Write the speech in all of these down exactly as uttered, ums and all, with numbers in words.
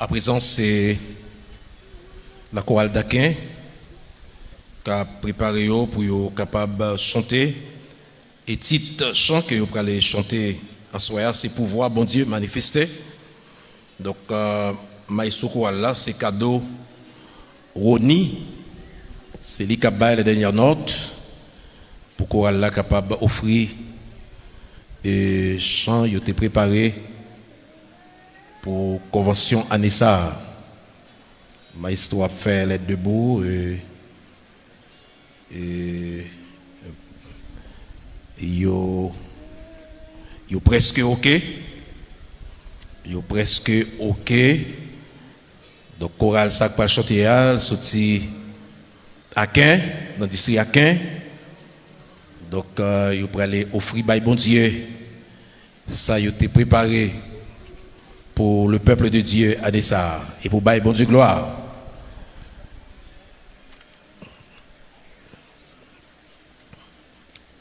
Aprezan, se lakoral Daken k ap prepare yo pou yo kapab chante. E tit chan ke yo prale chante aswè a, se Pouvwa Bondye Manifeste. Donk, euh, mayestwo koral la, se kado Rony. Se li k ap bay la dènyè nòt pou koral la kapab ofri, e, chan yo te prepare pou konvansyon ane sa a. Mayestwo ap fè lè debou, e, e, yo, yo prèske oke. Yo prèske oke. Donk, koral sa k pral chante a, l soti Aken, nan distri Aken. Donk, euh, yo prale ofri bay Bondye sa yo te prepare pou le peuple de Dieu ane sa a, e pou bay Bondye glwa.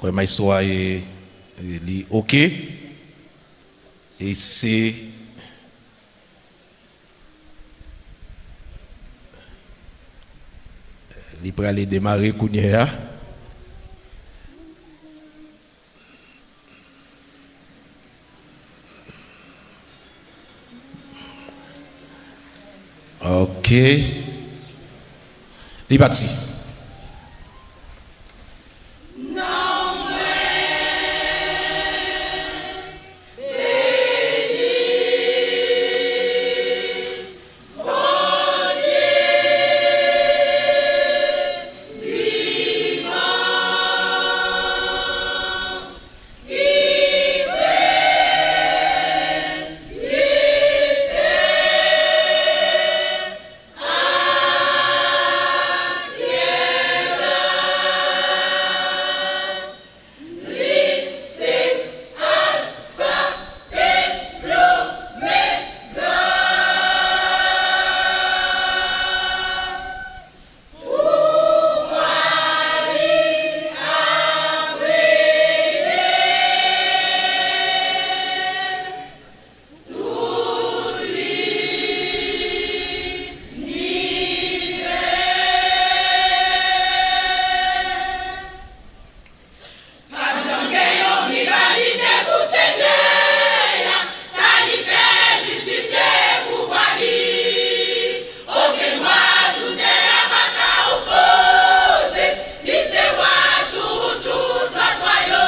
Kwè mayestwo a, e, e li oke. E se Li prale demare kounye a. Ok. Li pati. Pa t janm gen yon rivalite pou Senyè a, sa li fè jistifye pouvwa li. Okenn wa sou tè a pa ka opoze, li se wa sou tout lòt wa yo.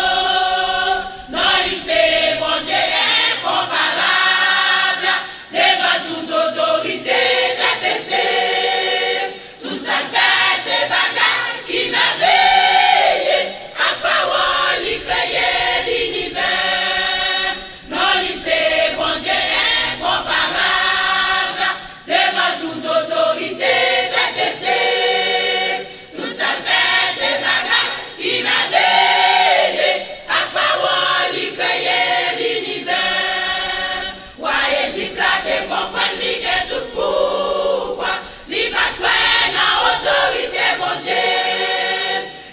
Non li se Bondye enkonparab, devan tout otorite tèt bese. Tout sa l fè se bagay ki mèveye, ak pawòl li kreye linivè. Non li se Bondye enkonparab, devan tout otorite tèt bese. Tout sa l fè se bagay ki mèveye, ak pawòl li kreye linivè. Wa Ejip la te konprann li gen tout pouvwa, li pa t kwè nan otorite Bondye.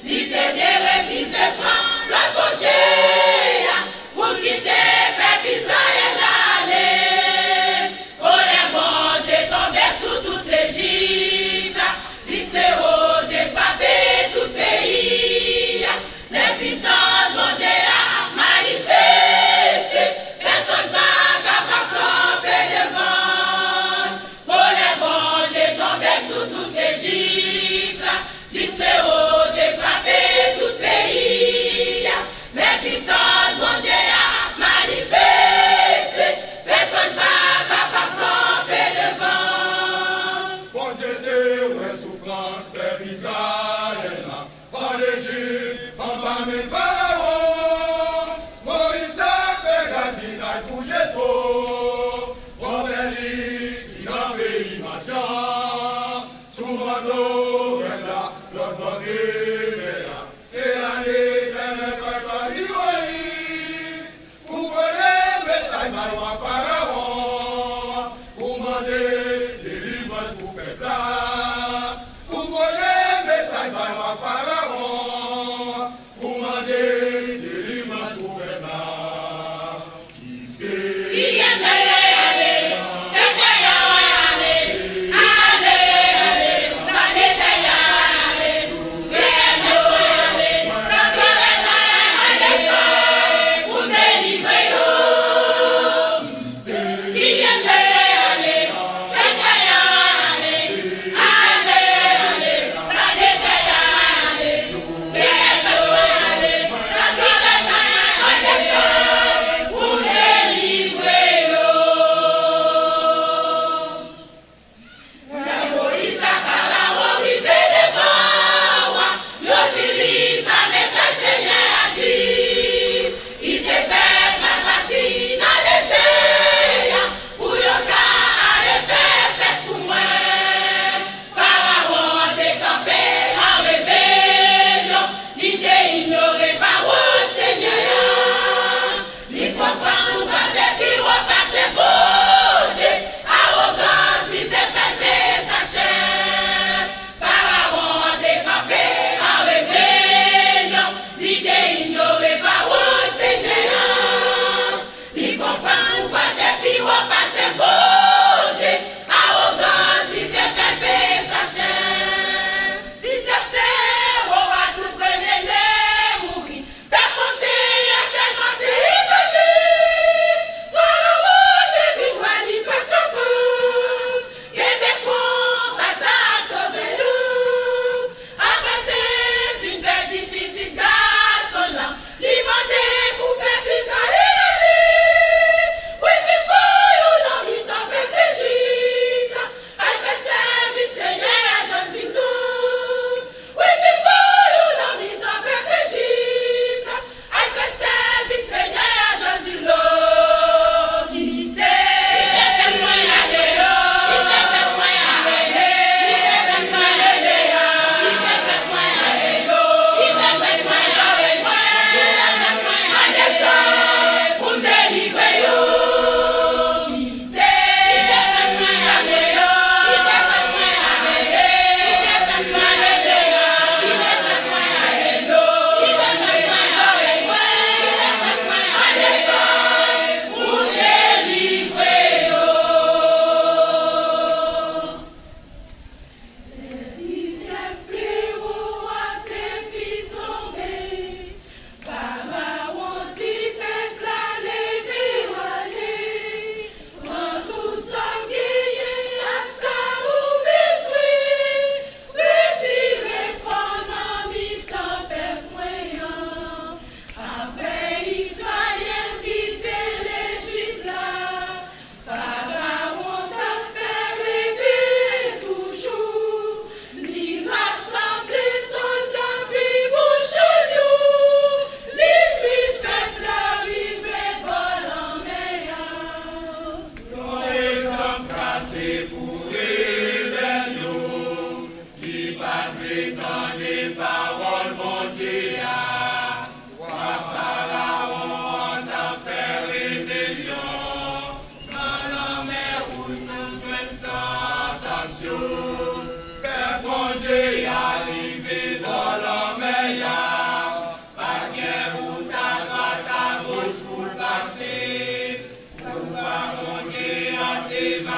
Li te derefize pran lòd Bondye a pou l kite pèp Izrayèl la ale. Kolè Bondye tonbe sou tout Lejip la, dis flewo te frape tout peyi a. Lè pisans Bondye a manifeste, pèsonn pa kapab kanpe devan l. Kolè Bondye tonbe sou tout Lejip la, dis flewo te frape tout peyi a. Lè pisans Bondye a manifeste, pèsonn pa kapab kanpe devan l. Bondye te wè soufrans pèp Izrayèl la an Ejip, anba men Farawon. Moyiz te fè gadinay pou Jetwo, bòpè li ki nan peyi Madyan. Sou mòn Orèb la, lòt bò dezè a, se la Letènèl pral chwazi Moyiz pou voye mesaj bay wa Farawon, pou mande delivrans pou pèp la, pou voye mesaj bay wa Farawon, pou mande delivrans pou pèp la. Kite. Kite peyi a ale, fè peyi a ale.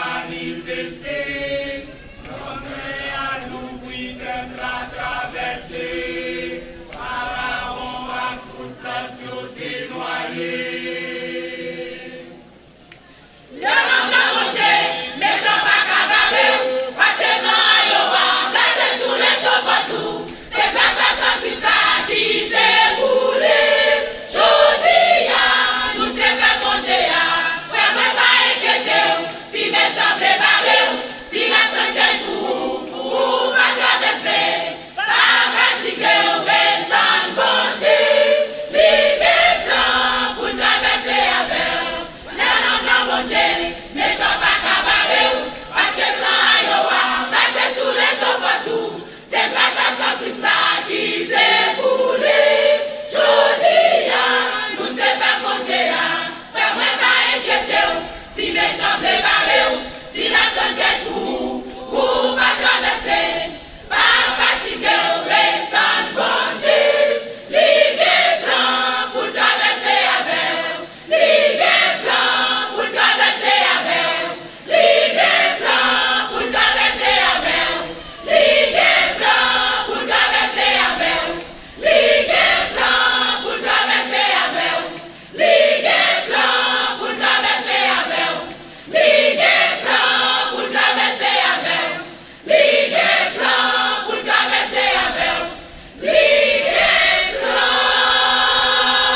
Manifeste, lanmè a louvri, pèp la travèse, Farawon ak tout lòt yo te nwaye. Lè w nan plan Bondye, mechan pa ka bare w, paske zan a yo a plase sou leto pòt ou. Se gras a san Kris la ki te koule. Jodi a, nou se pèp Bondye a. Frè mwen, pa enkyete w si mechan vle bare w, si l ap tann pyèj pou ou, pou ou pa travèse. Pa fatige w, ret tann Bondye. Li gen plan pou l travèse avè w. Lè w nan plan Bondye, mechan pa ka bare w, paske san a yo a plase sou leto pòt ou. Se gras a san Kris la ki te koule. Jodi a, nou se pèp Bondye a. Frè mwen, pa enkyete w si mechan vle bare w, si l ap tann pyèj pou ou, pou ou pa travèse. Pa fatige w, ret tann Bondye. Li gen plan pou l travèse avè w. Li gen plan pou l travèse avè w. Li gen plan pou l travèse avè w. Li gen plan pou l travèse avè w. Li gen plan pou l travèse avè w. Li gen plan pou l travèse avè w. Li gen plan pou l travèse avè w. Li gen plan pou l travèse avè w. Li gen plan pou l travèse.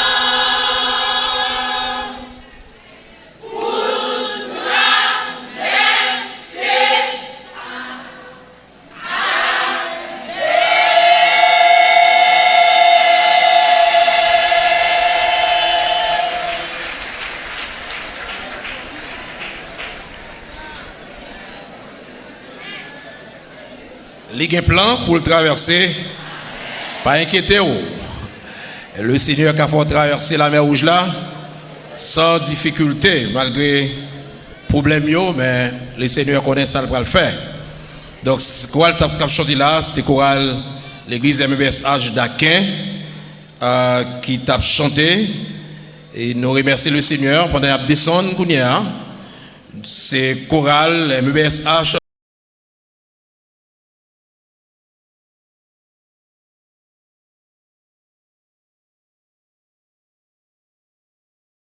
Li gen plan pou l travèse. Pa enkyete w. Le Senyè ka fè w travèse Lamè Wouj la san difikilte, malgre pwoblèm yo, men le Senyè konnen sa l pral fè. Donk, s- koral t ap, k ap chante la, se te koral legliz M E B S H Daken, euh, ki t ap chante. E nou remèsye le Senyè pandan y ap desann kounye a. Se koral M E B S H